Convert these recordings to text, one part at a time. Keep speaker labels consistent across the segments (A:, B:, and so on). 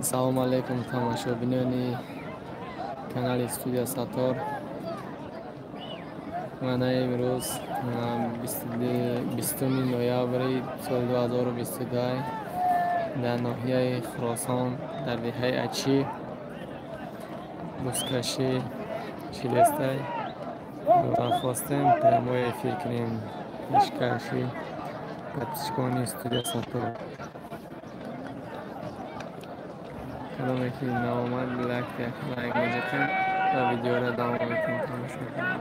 A: Assalomu alaykum tomoshabinoни канали Студия Сатор. Mana imroz 20 ноябри соли 2022 дар ноҳияи Хуросон дар деҳаи Ачи бузкашӣ шидастай ва хостем прямой эфир кунем пешкаши подписчикони Студия Сатор. Кадоме ки наомад лайк лайк меҷиқем ва видеоро давом метем тамошо кунем.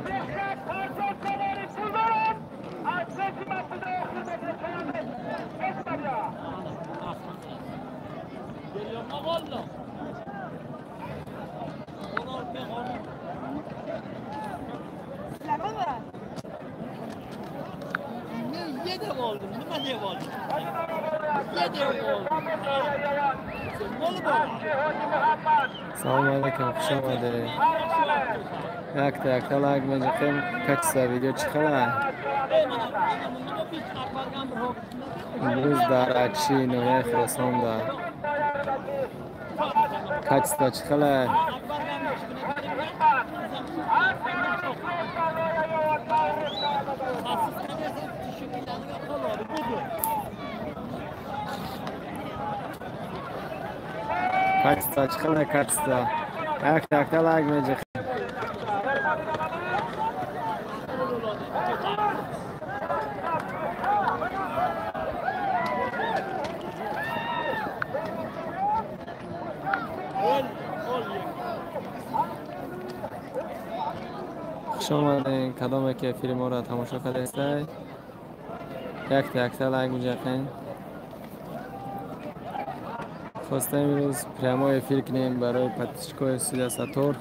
A: Салом алейкум, хуш омадед. Якта якта лайк меҷиқем, качество видео чӣ хела? Имрӯз дар Ачи ноҳияи Хуросон дар качество чӣ хела? Качество чӣ хела качество? Якта якта лайк меҷиқем. Хуш омадед. Кадоме ки эфири моро тамошо кардастед, якта якта лайк меҷиқем. Хостем имрӯз прямой эфир кунем барои подписчикои Студия Сатор.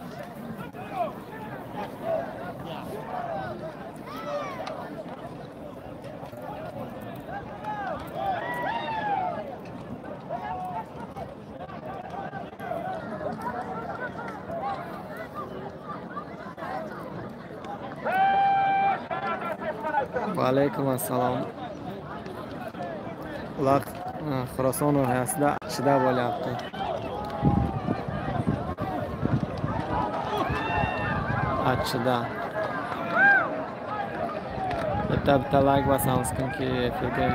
A: Ва алайкум ассалом. Ular Xuroson ноҳиясida Achida bo'lyapti. Achida. Bitta bitta layk bosamiz, kimki efirga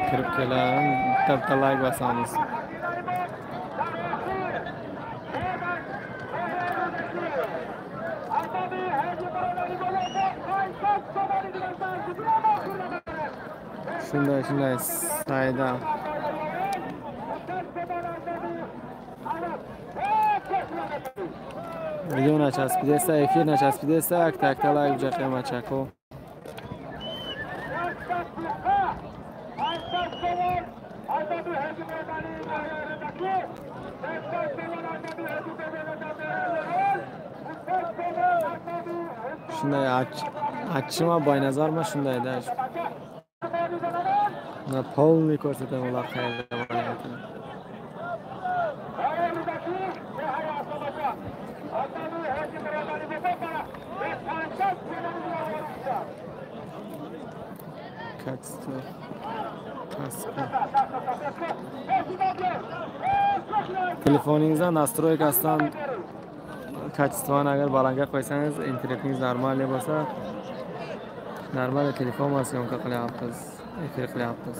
A: kirib keladi, bitta bitta layk bosamiz. Shunday shunday sayda. Видео начаспидеса, эфир начаспидеса, якта якта лайк ҷақем ачако. Shunday achchima Boynazarmi shunday da. На полный ko'rsataman ular qayerda bo'layotganini. Качество pastga. Telefoningizdan настройкasidan качествоni agar balandga qo'ysangiz, internetingiz normal bo'lsa, normal telefon bilan syomka qilyapmiz, efir qilyapmiz.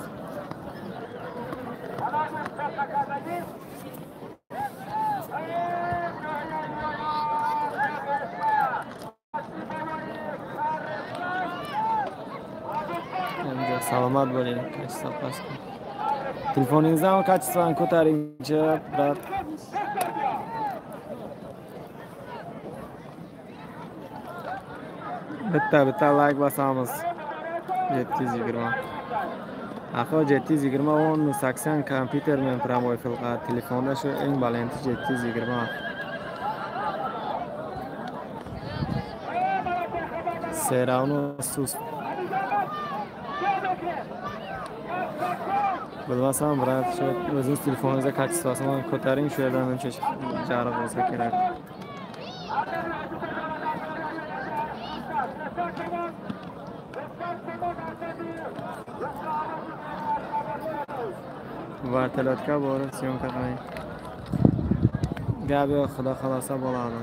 A: Salomat bo'ling, качество pastga. Telefoningizdan качествоni ko'taringchi, брат. Bitta bitta layk bosamiz. 720. Axir 720 1080 kompyuter bilan прямой эфир qiladi. Telefonda shu eng balanti 720. Seravno sus. Bilmasam, брат, shu o'zingiz telefoningizda качествосini ko'taring, shu yerdan uncha jarib bo'lsa kerak. Vertolyotga borib syomka qiling. Gap yo'q, xudo xolasa bo'ladi.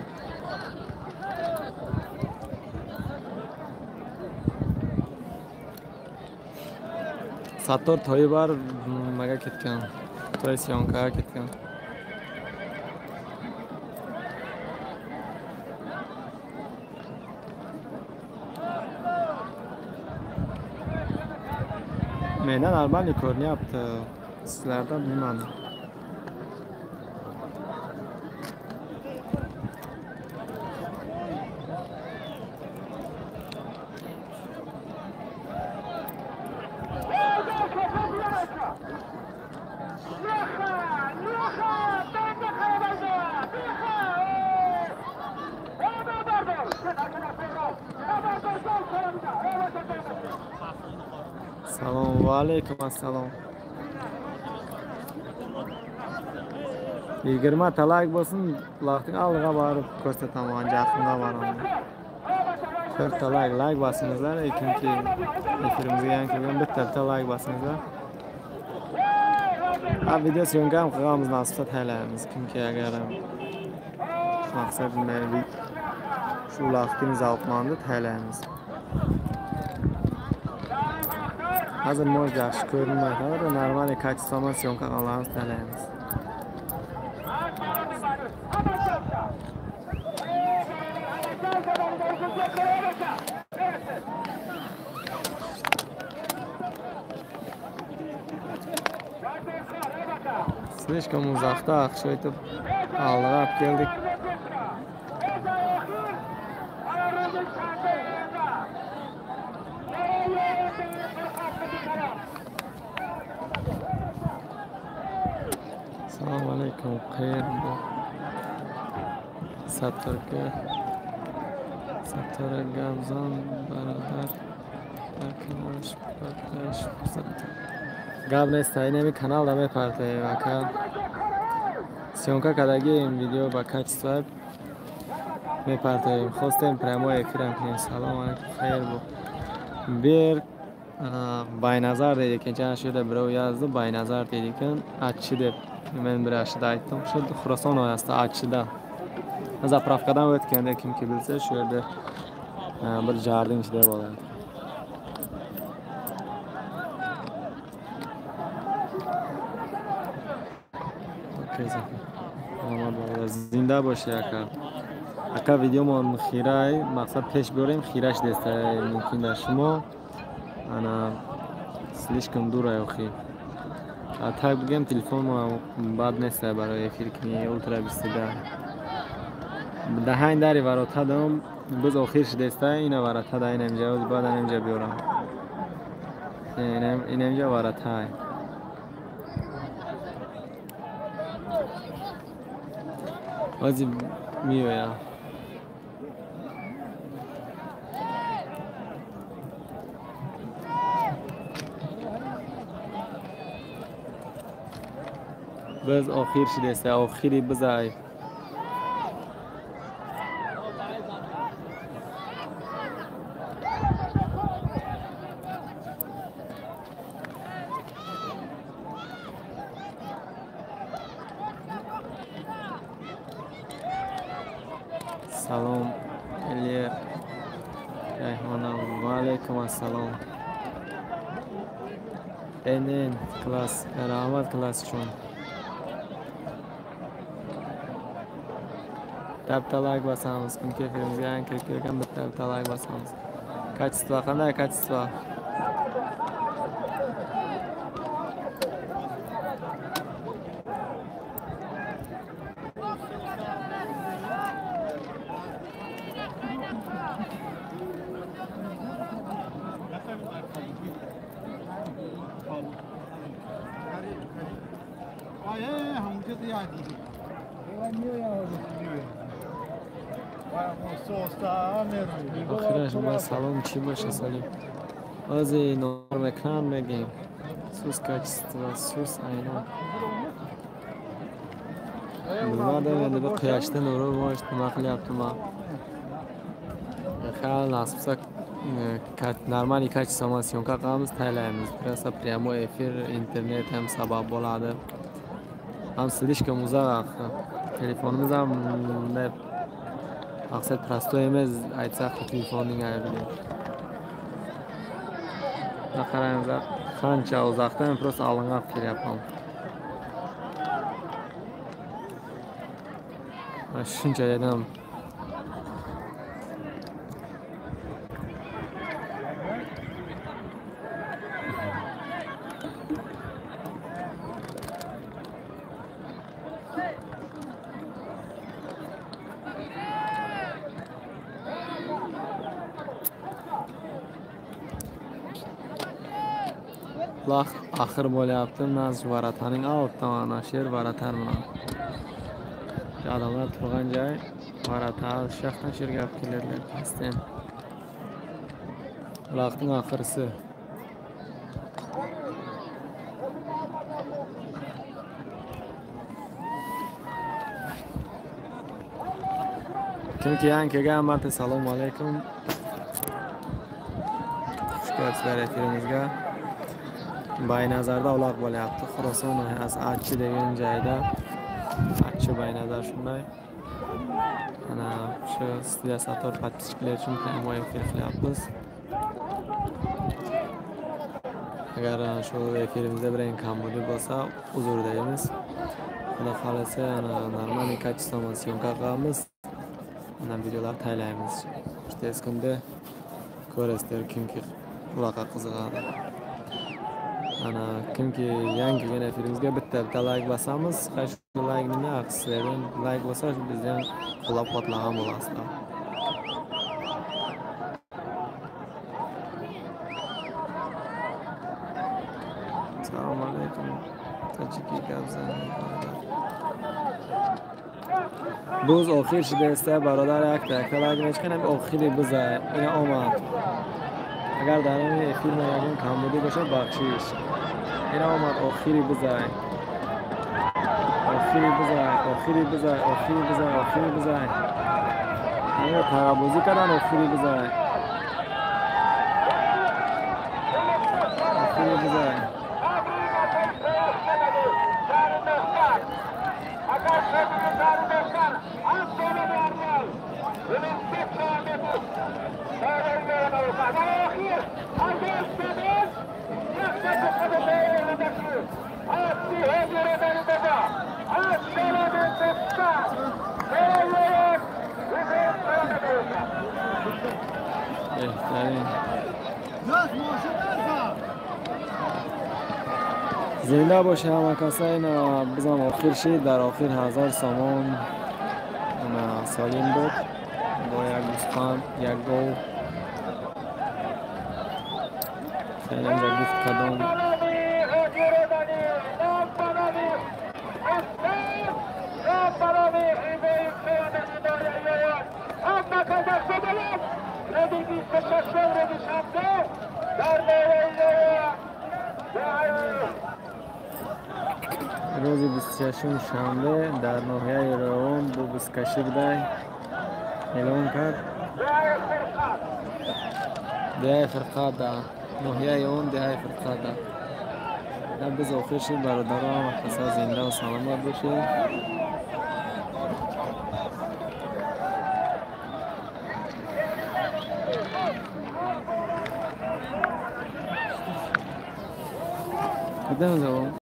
A: Sattor to'yi bor, nimaga ketgan? To'y syomkaga ketgan. Menda normal ko'rinyapti. Sizlarda bilmadim. Salom va alaykum assalom. 20 ta like bo'lsin, uloqning oldiga borib ko'rsataman, yaqinga boraman. 4 ta like bosingizlar, kimki efirimizga yangi kelgan bitta like bosingizlar. Ha, video syomka ham qilamiz, nasibsa tayyorlaymiz. Kimki agar maqsad shu uloqning zavqlanib tayyorlaymiz. Hozir может yaxshi ko'rinmaydi, normal качество syomka qilamiz, tayyorlaymiz. Слишком uzoqda, shu aytib oldiga olib keldik. Assalomu alaykum, qayerda? Sattorga Sattora Gabzon barodar gap нест, инами каналда мепартоем ака. Съёмка кардагием видео ба качество мепартоем. Хостем прямой эфирам кунем. Салом алейкум, хайр бу. Bir Baynazar deydi ekan, jana shu yerda birov yozdi, Baynazar deydi ekan, Achchi deb. Men bir ashida aytdim. Shu Xuroson viloyatida Achchida. Zapravkadan o'tganda kimki bilsa shu yerda bir jarning ichida bo'ladi. Zinda boshi aka. Aka videomon xiray, maqsad pesh borем, xirash desa mumkin da шумо. Ана слишком дура охи. А так бигем телефон бад нест барои эфир кунӣ ултра 22. Даҳайн дари ворота дам, biz охир шудеста, ина ворота да инамҷа, баъд инамҷа биёрам. Инамҷа ворота. Ҳозир меоям. Biz охир шудеста, охири бизай. Salom Eliya Rayhona, va alaykum assalom. NN klass, rahmat klass uchun. Bitta like bosamiz. Kimki efirimizga yangi kirib kelgan bitta like bosamiz. Качество qanday качество? Охираш ма салом чӣ боша салим. Ҳозир норм экран мегем. Сус качество, сус айна. Bilmadim endi bu quyoshda nuri bosh nima qilyapti-ma. Hali nasibsa нормальный качество съёмка qilamiz, tayyorlaymiz. Просто прямой эфир internet ham sabab bo'ladi. Ham слишком uzoq. Telefonimiz ham bunday maqsad prostoy emas, aytsak telefonning aybi. Qaranglar, qancha uzoqdan просто olingan kelyapman. Mana shuncha yerdan Uloq axir bo'lyapti. Naz varataning old tomoni sher varatar bilan. Odamlar turgan joy varata shu yoqdan sherga olib keladilar pastdan. Uloqning oxirisi. Kimki yangi kelgan marta assalomu alaykum. Xush kelibsizlar efirimizga. Baynazarda uloq bo'lyapti. Xuroson nahiyasi Achchi degan joyda. Achchi Baynazar shunday. Ana shu studiya Sator podpischiklar uchun prямой efir qilyapmiz. Agar shu efirimizda bir kambulik bo'lsa, uzr deymiz. Xudo xolasa, ana normal качество syomka qilamiz. Ana videolar tayyorlaymiz. Tez kunda ko'rasizlar kimki uloqqa qiziqadi. Ana kimki yangi kelgan efirimizga bitta like bosamiz. Qaysi like nima sizlardan like bo'lsa, bizni ham qo'llab-quvvatlagan bo'lasizlar. Assalomu alaykum. Tojiki gapzani. Боз охир шудааст бародар, якта like мечканам охири биза. Ина омад. Агар дар ин эфир ма ягон камбудӣ бошад, бахшиш. Ина омад охири бизай. Охири бизай, охири бизай, охири бизай, охири бизай. Ина тағабозӣ кардан охири бизай. Охири бизай. Беҳтарин. Зинда боше ҳама каса. Ина бизам охир шид. Дар охир 1000 сомон солим буд бо як гӯсфанд, як гов. Феълан ҷа гуфт кадом рӯзи 26 шанбе дар ноҳияи Роғун бо бузкашӣ будай эълон кард. Деҳаи Фирқада, ноҳияи он деҳаи Фирқада. Биз охир шуд бародаро, ҳама каса зинда ва саломат бошед. Кудам завом?